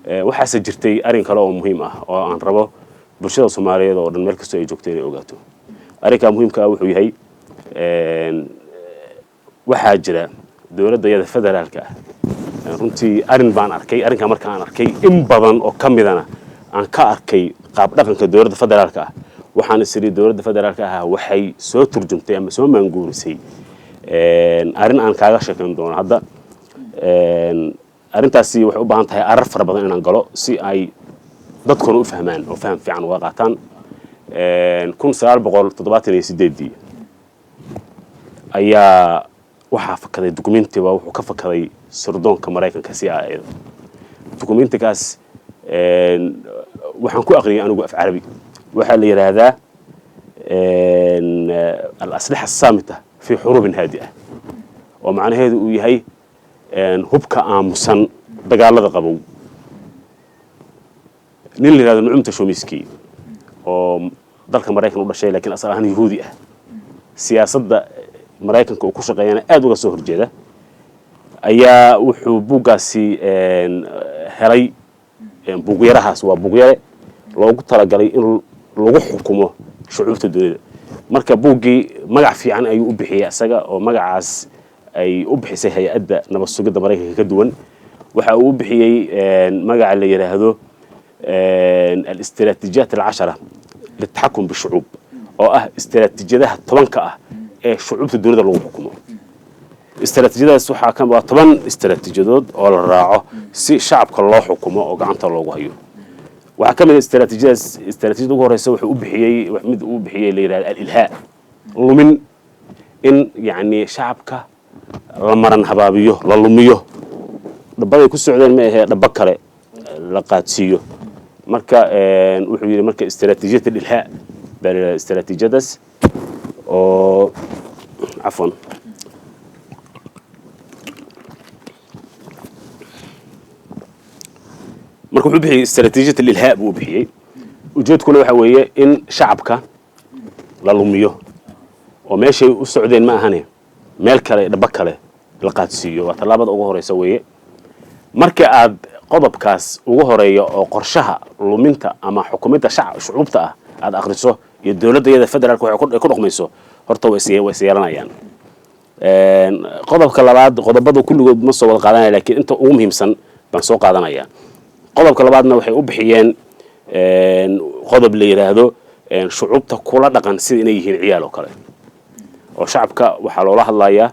Waxaase jirtay arrin kale oo muhiim ah oo aan rabo bulshada Soomaaliyeed oo dhan meel kastoo ay joogto inay ogaato. Arrinkaa muhiimka ah wuxuu yahay, waxaa jira dowladda iyada federaalka ah. Runtii arrin baan arkay. Arrinkaa marka aan arkay, in badan oo ka midana aan ka arkay qaab dhaqanka dowladda federaalka ah, waxaan is idhi dowladda federaalka ah waxay soo turjumtay ama soo maanguurisay arrin aan kaaga sheekayn doono hadda. Arrintaasi waxay u baahan tahay arar fara badan inaan galo si ay dadkuna u fahmaan oo faham fiican uga qaataan. 1978-dii ayaa waxaa fakaday dukumentiba, wuxuu ka fakaday sirdoonka Maraykanka, CIA. Dukumentigaas waxaan ku aqriyay anigu af Carabi. Waxaa la yidhaahdaa الأسلحة الصامتة في حروب هادئة, oo macnaheedu uu yahay hubka aamusan dagaalada qabow. Nin la yidhahdo Noam Chomsky, oo dalka Maraykan u dhashay lakiin asal ahaan Yahuudi ah, siyaasadda Maraykanka uu ku shaqeeyana aad uga soo horjeeda, ayaa wuxuu buuggaasi helay. Buugyarahaas waa buugyare loogu talagalay in lagu xukumo shucuubta dunida. Marka buuggii magac fiican ayuu u bixiyey isaga, oo magacaas ay u bixisay hay-adda nabad sugidda Maraykanka ka duwan. Waxa uu u bixiyey magaca la yidhaahdo الاستراتيجيات العشرة للتحكم بالشعوب, oo ah istiraatiijiyadaha 10-ka ah ee shucuubta dunida lagu xukumo. Istiraatiijiyadaas waxaa ka waa 10 istiraatiijiyadood oo la raaco si shacabka loo xukumo oo gacanta loogu hayo. Waxaa ka mid ah istiraatiijiyadaas, istiraatiijiyada ugu horeysa wuxuu u bixiyey, mid uu bixiyey la yidhahdo الإلهاء, lumin, in yacni shacabka la maran habaabiyo, la lumiyo, dhabaday ku socdeen ma ahee dhabo kale la qaadsiiyo. Marka wuxuu yidhi, marka استراتيجية الإلهاء baa la yidhahda istiraatiijiyadaas oo, cafwan, marka wuxuu bixiyey استراتيجية الإلهاء buu u bixiyey. Ujeedkuna waxa weeye in shacabka la lumiyo oo meeshay u socdeen ma ahane meel kale, dhabo kale la qaadsiiyo. Waa tallaabada ugu horeysa weeye. Marka aad qodobkaas ugu horeeya oo qorshaha luminta ama xukuminta shucuubta ah aad akhriso iyo dowladda iyada federaalka waxay ku dhaqmayso, horta way is yeelanayaan. Qodobka labaad, qodobada kulligood ma soo wada qaadanaya, lakiin inta ugu muhiimsan baan soo qaadanaya. Qodobka labaadna waxay u bixiyeen qodob la yidhaahdo shucuubta kula dhaqan sida inay yihiin ciyaal oo kale, oo shacabka waxaa loola hadlayaa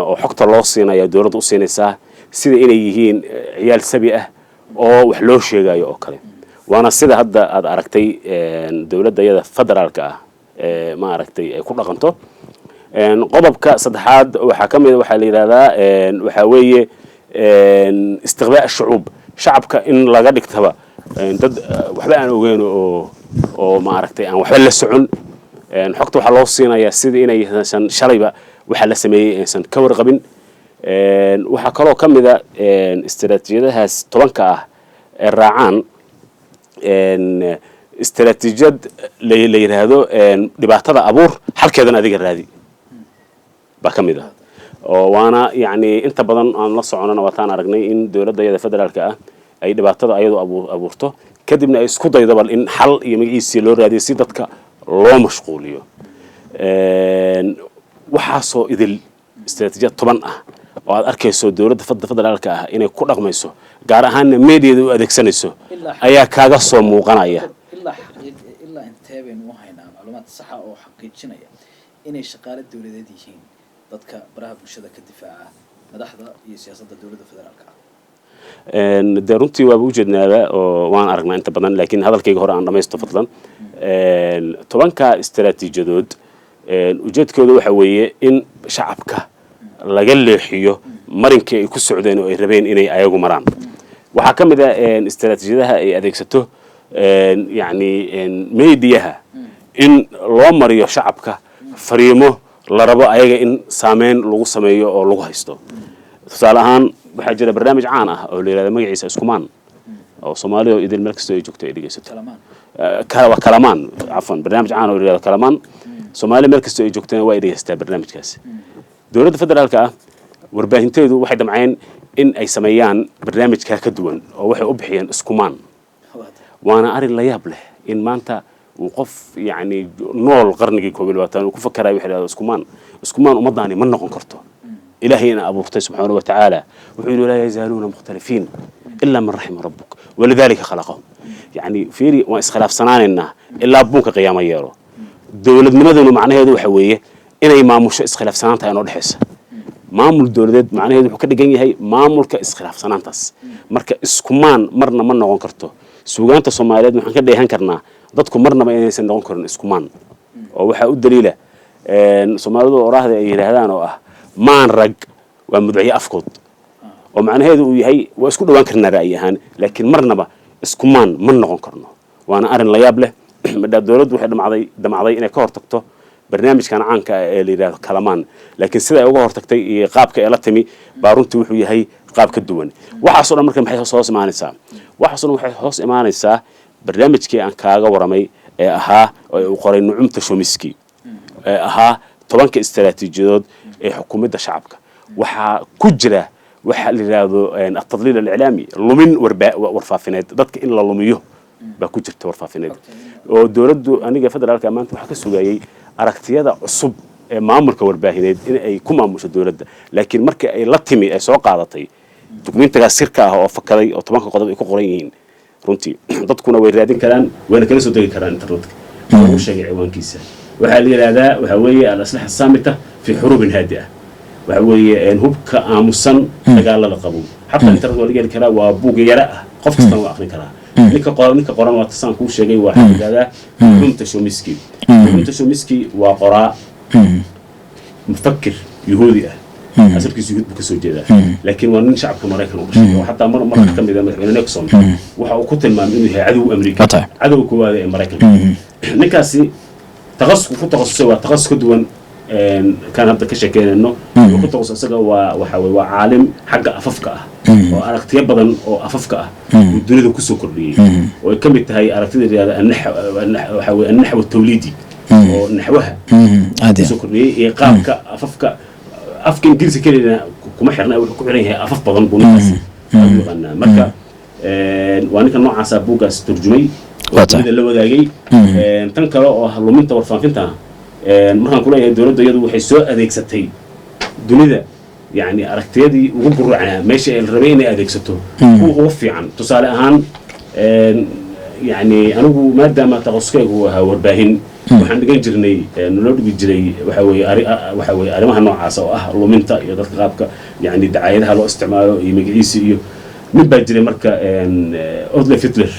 oo xogta loo siinaya, dowladda u siinaysaa sida inay yihiin ciyaal sabi ah oo wax loo sheegayo oo kale. Waana sida hadda aad aragtay dowladda iyada federaalka ah ee ma aragtay ay ku dhaqanto. Qodobka saddexaad waxaa ka mid, waxaa la yidhahdaa, waxaa weeye استغباء الشعوب, shacabka in laga dhigtaba dad waxba aan ogeyn oo ma aragtay aan waxba la socon. Xogta waxaa loo siinayaa sidii inaysan shalayba waxa la sameeyey aysan ka warqabin. Waxaa kaloo ka mid a istiraatiijiyadahaas 10-ka ah ee raacaan istiraatiijiyad la yidhaahdo dhibaatada abuur, xalkeedana adiga raadi baa ka mid ah, oo waana yacni inta badan aan la soconana waataan aragnay in dowladda iyada federaalka ah ay dhibaatada ayadu abuurto, kadibna ay isku daydo bal in xal iyo magaciisii loo raadiyo si dadka loo mashquuliyo. Waxaasoo idil istiraatiijiyad 10 ah oo aad arkayso dowladda federaalka ah inay ku dhaqmayso, gaar ahaanna mediada u adeegsanayso, ayaa kaaga soo muuqanaya. Ilaa intee baynu u haynaa macluumaad saxa oo xaqiijinaya inay shaqaale dowladeed yihiin dadka baraha bulshada ka difaaca madaxda iyo siyaasadda dowladda federaalka ah? Dee runtii waaba ujeednaaba oo waan aragnaa inta badan, laakiin hadalkayga hore aan dhamaysto fadlan. 10-ka istiraatiijiyadood ujeedkooda waxa weeye in shacabka laga leexiyo marinkii ay ku socdeen oo ay rabeen inay ayagu maraan. Waxaa ka mid ah istiraatiijiyadaha ay adeegsato yacni mediaha in loo mariyo shacabka fariimo la rabo ayaga in saameyn lagu sameeyo oo lagu haysto. Tusaale ahaan, waxaa jira barnaamij caan ah oo la yidhahda magaciisa Iskumaan, oo Soomaalida oo idil meel kastoo ay joogto ay dhegeysato. Kalamaan. Waa Kalamaan, cafwan. Barnaamij caan oo la yidhahdo Kalamaan, Soomaaliya meel kastoo ay joogtana waa ay dhegeysataa barnaamijkaas. Dowladda federaalka ah warbaahinteedu waxay damceen In ay sameeyaan barnaamijkaa ka duwan oo waxay u bixiyeen iskumaan. Waana arrin la yaab leh in maanta uu qof, yacni, nool qarnigii 21aad uu ku fakarayo waxa la yidhahdo iskumaan. Iskumaan ummaddaani ma noqon karto. Ilaahay ina abuurtay subxaanahu wa tacaala wuxuu yidhi: "Laa yazaaluuna mukhtalifiin ilaa man raxima rabbuk walidaalika khalaqahum." Yacni fiiri, waan iskhilaafsanaanaynaa ilaa buunka qiyaamo yeelo. Dowladnimadunu macnaheedu waxa weeye inay maamusho iskhilaafsanaanta inoo dhexaysa. Maamul dowladeed macnaheedu wuxuu ka dhigan yahay maamulka iskhilaafsanaantaas. Marka iskumaan marna ma noqon karto. Suugaanta Soomaaliyeed waxaan ka dheehan karnaa dadku marnaba inaysan noqon karin iskumaan, oo waxaa u daliila Soomaalidu oraahda ay yidhaahdaan oo ah "Maan rag waa mudciyo afkood", oo macnaheedu uu yahay waa isku dhowaan karnaa ra'yi ahaan, laakiin marnaba iskumaan ma noqon karno. Waana arrin la yaab leh. Madhaa dowladdu waxay damacday inay ka hortagto barnaamijkan caanka ah ee la yidhahdo Kalamaan, laakiin sida ay uga hortagtay iyo qaabka ee la timi baa runtii wuxuu yahay qaab ka duwan. Waxaasoo dhan marka maxay hoos imaanaysaa? Waxaasoo dhan waxay hoos imaanaysaa barnaamijkii aan kaaga waramay ee ahaa oo uu qoray Noam Chomsky, ee ahaa 10-ka istaraatiijiyadood ee xukuumadda shacabka. Waxaa ku jira waxa la yidhaahdo atadliil aliclaami, lumin warfaafineed, dadka in la lumiyo baa ku jirta warfaafineed. Oo dowladdu, aniga federaalka maanta waxaa ka sugayay aragtiyada cusub ee maamulka warbaahineed in ay ku maamusho dowladda, laakiin markii ay la timi ay soo qaadatay dukumentigaas sirka ah oo fakaday oo 10-ka qodob ay ku qoran yihiin, runtii dadkuna way raadin karaan, wayna kala soo degi karaan internetka. Lagu sheegay ciwaankiisa waxaa la yidhaahdaa waxaa weeye "Alaslaxa asaamita fi xuruubin haadi'a", waxa weeye hubka aamusan dagaalada qabow. Xataa internet waa laga heli karaa, waa buug yara ah, qof kastana waa aqrin karaa. Ninka qoran waa tasaan kuu sheegay, waxaa la yidhahdaa Noam Chomsky. Noam Chomsky waa qoraa, mufakir Yuhuudi ah, asalkiisu Yuhuud buu kasoo jeedaa, laakiin waa nin shacabka Maraykan u dhashay, oo xataa mar marka ka mid ah madaxweyne Nixon waxa uu ku tilmaamay inuu yahay cadow Amerika, Waa tahay. cadowga koowaad ee Maraykanka. Ninkaasi takhasusku ku takhasusay waa takhasus ka duwan kan hadda ka sheekeynayno. Wuxuu ku takhasusay isaga waa waxa weye waa caalim xagga afafka ah, oo aragtiyo badan oo afafka ah uu dunida kusoo kordhiyey, oo ay ka mid tahay aragtida la yihahdo waxa weye annaxw atawliidi, oo naxwaha Aad iyo kusoo kordhiyey, iyo qaabka afafka. Afka Ingiriiska keliyana kuma xirna, wuxuu ku xiran yahay afaf badan buu ninkaas aad u yaqaanaa. Marka waa ninka noocaasa buuggaas turjumay oo Waa tahay. dunida la wadaagay. Tan kale oo ah luminta warfaafintana, markaan kuleeyahay dowladda iyadu waxay soo adeegsatay dunida, yacni aragtiyadii ugu guracnaa meesha ay rabay inay adeegsato kuwa ugu fiican. Tusaale ahaan, yacni anigu maadaama takhasuskaygu ahaa warbaahin, waxaan dhigan jirnay, naloo dhigi jiray waxa weeye waxa weeye arrimaha noocaas oo ah luminta iyo dadka qaabka, yacni, dacaayadaha loo isticmaalo iyo magaciisa. Iyo mid baa jiray marka, Adolf Hitler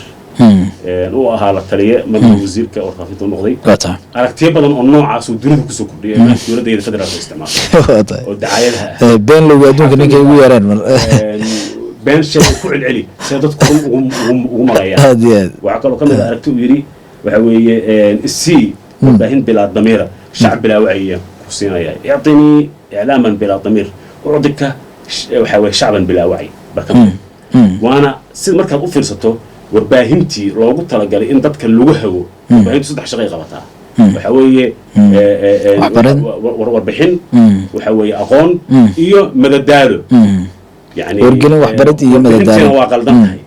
uu ahaa la taliye, marna wasiirka warfaafinta u noqday. Waa tahay. Aragtiyo badan oo noocaas uu dunida kusoo kordhiyay ee maanta dowladda federaalka isticmaasho Waa tahay. oo dacaayadaha ah. Been lowga adduunka ninkay ugu yeereen mar. Been sheeg, ku celceli see dadku run ugu maleeyaan. Aad iyo aad. Waxaa kaloo ka mid ah aragti uu yidhi waxa weeye: "Isii warbaahin bilaa damiira, shacab bilaa wacyiya ku siinaya. Ictinii iclaaman bilaa damiir, ucdika waxa weye shacban bilaa wacyi" baa ka mid ah. Waana si markaad u fiirsato warbaahintii loogu talagalay in dadka lagu hago. Warbaahintu saddex shaqay qabataa: waxa weeye Waxbarid. warbixin, waxa weeye aqoon iyo madadaalo. Yani Wargelin, waxbarid iyo madadaalo. Warbixintiina waa qaldan tahay,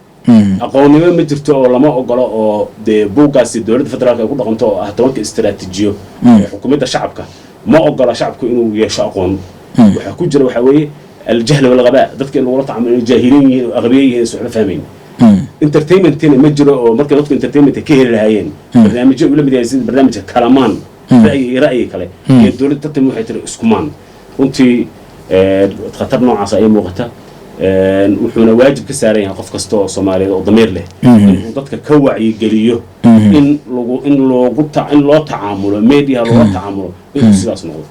aqoonnimo ma jirto oo lama ogolo, oo dee buuggaasi dowladda federaalka ay ku dhaqanto oo ah 10-ka istaraatiijiyo ee xukuumadda shacabka ma ogola shacabku inuu yeesho aqoon. Waxaa ku jira waxaa weeye aljahl walghabaa, dadka in lagula tacaamulo inay jaahiliin yihiin oo aqbiye yihiin, is waxba fahmayn. Entertainmentina ma jiro, oo markay dadku entertainmentka ka heli lahaayeen barnaamijyo uu la mid yahay sida barnaamijka Kalamaan, ra'yi iyo ra'yi kale, iyo dowladda tartan waxay tiri iskumaan. Runtii khatar noocaas ayay muuqata. Wuxuuna waajib ka saaran yahay qof kasta oo Soomaaliyeed oo damiir leh inuu dadka ka wacyigeliyo in lagu in loogu in loo tacaamulo media, loola tacaamulo inuu sidaas noqdo.